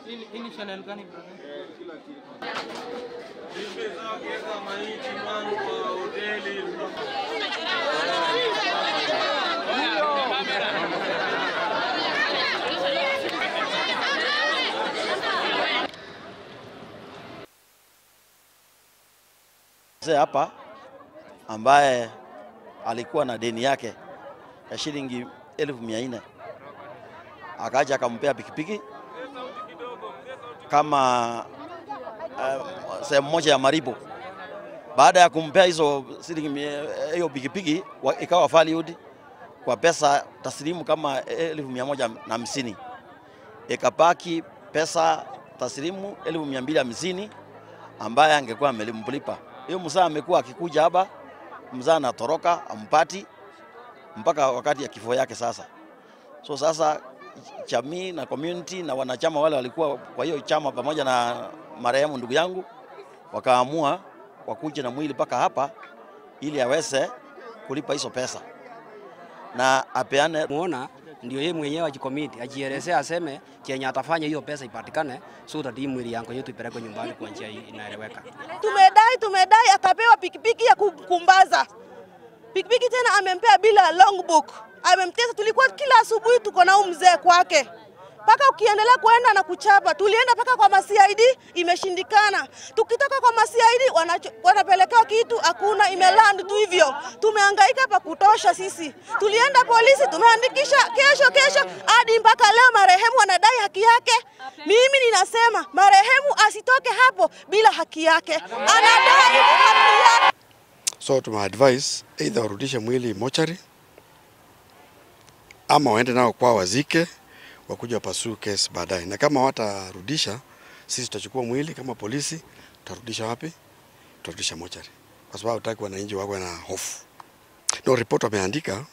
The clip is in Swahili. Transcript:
Hii channel gani brother? Kila kitu. Kwa hoteli. Mzee hapa ambaye alikuwa na deni yake ya shilingi 400,000 akaja akampea pikipiki kama sehemu moja ya maribo. Baada ya kumpea hizo shilingi hiyo pikipiki ikawa valued kwa pesa taslimu kama 1,150, ikapaki pesa taslimu 250 ambaye angekuwa amemlipa. Hiyo mzaa amekuwa akikuja hapa, mzaa anatoroka ampati mpaka wakati ya kifo yake sasa. So sasa jamii na community na wanachama wale walikuwa kwa hiyo chama pamoja na marehemu ndugu yangu wakaamua wakuje na mwili mpaka hapa ili aweze kulipa hizo pesa na apeane. Muona ndio yeye mwenyewe ajikomiti, ajielezee, aseme chenye atafanya hiyo pesa ipatikane, so that hii mwili yangu yetu ipelekwe nyumbani kwa njia inaeleweka. Tumedai akapewa pikipiki ya kukumbaza. Pikipiki tena amempea bila long book. Amemtesa. Tulikuwa kila asubuhi tuko na mzee kwake. Paka ukiendelea kuenda na kuchapa. Tulienda paka kwa CID imeshindikana. Tukitoka kwa CID wanapelekea kitu hakuna, imeland tu hivyo. Tumehangaika pa kutosha sisi. Tulienda polisi tumeandikisha kesho hadi mpaka leo marehemu anadai haki yake. Mimi ninasema marehemu asitoke hapo bila haki yake. Anadai haki yake. So to my advice, either warudishe mwili mochari ama waende nao kwa wazike, wakuja wapasue case baadaye. Na kama watarudisha, sisi tutachukua mwili kama polisi, tutarudisha wapi? Tutarudisha mochari. Kwa sababu hatutaki wananchi wawe na hofu. No report wameandika